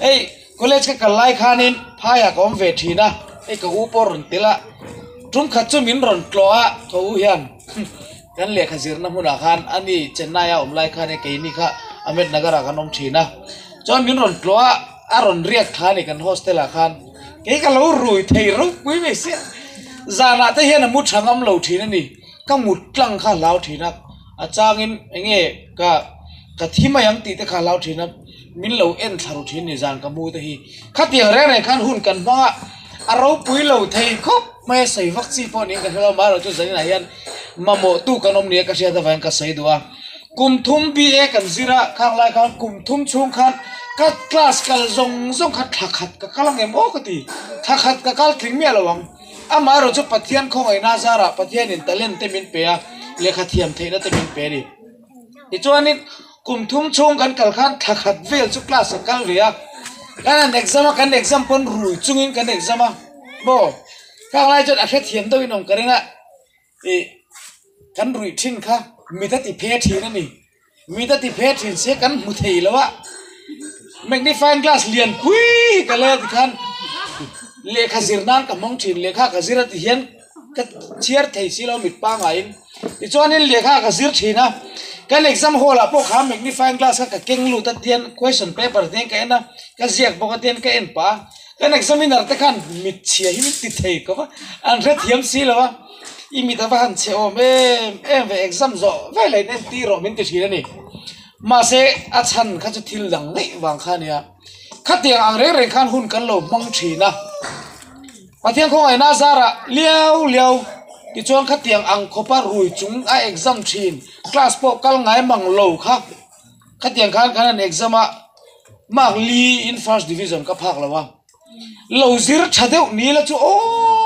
Hei college ka kal lai khanin phaiah ka awm ve thin a, hei ka u pawh a rawn tel a, tum khat chu min rawn tlawh a ka u hian kan lehkha zirna hmunah khan a ni Chennai a awm lai khan hei keini kha Ahmednagar ah kan awm thin a, chuan min rawn tlawh a, a rawn riak thla a ni kan hostel ah khan kei ka lo rui thei ropui mai sia, zanah te hian a mu tha ngam lo thin a ni. Ka mut tlang kha hlau thin a, a changin enge ka ka thi mai ang tih te kha hlau thin a, min lo en thla ru thin ni zan ka mu te hi. Khatiang reng reng khan hun kan hmang a, a ropui lo thei khawp mai a sawi vak chi pawh niin ka hre lo, amaherawhchu zaninah hian mamawh tu kan awm nia ka hriat avangin ka sawi duh a. Kum thum BA kan zir a, khang lai khan kum thum chhung khan ka class kal zawng zawng kha thla khat ka kal ang em aw ka ti, thla khat ka kal tling miah lo ang. Amaherawh chu Pathian khawngaihna zarah Pathianin talent te min pe a, lehkha thiam theihna te min pe a ni. Tichuanin kum thum chhung kan kal khan thla khat vel chu class a kal ve a, kan han exam a, kan exam pawn rui chungin kan exam a, maw khang lai chuan a hrethiam deuhin awm ka ring a, ih kan ruih thin kha mit a ti phe thin a ni. Mit a ti phe thin se kan hmu thei lo a, magnifying glass lian pui hi ka lei a tikhan lehkha zir nan ka hmang thin, lehkha ka zir a ti hian ka chhiar thei si lo mit pangaiin tichuanin lehkha ka zir thin a, kan exam hall ah pawh kha magnifying glass kha ka keng lut a tian question paper te hian ka en a, ka ziak bawk a tian ka en pah a, kan examiner te khan mit chhia hi min ti thei khawp a, an hrethiam si lo a. I mit a va han chhe awm em em ve exam zawh vel a in entir rawh min ti thin a ni. Mahse a chhan kha chu thil dang daih vang kha a nia. Khatiang ang reng reng khan hun kan lo hmang thin a. Pathian khawngaihna zarah liau liau tichuan khatiang ang khawpa rui chung a exam thin class pawh kal ngai mang lo kha khatiang khan kan han exam a mark li in first division ka phak lo a. Lo zir tha deuh ni la chu aw.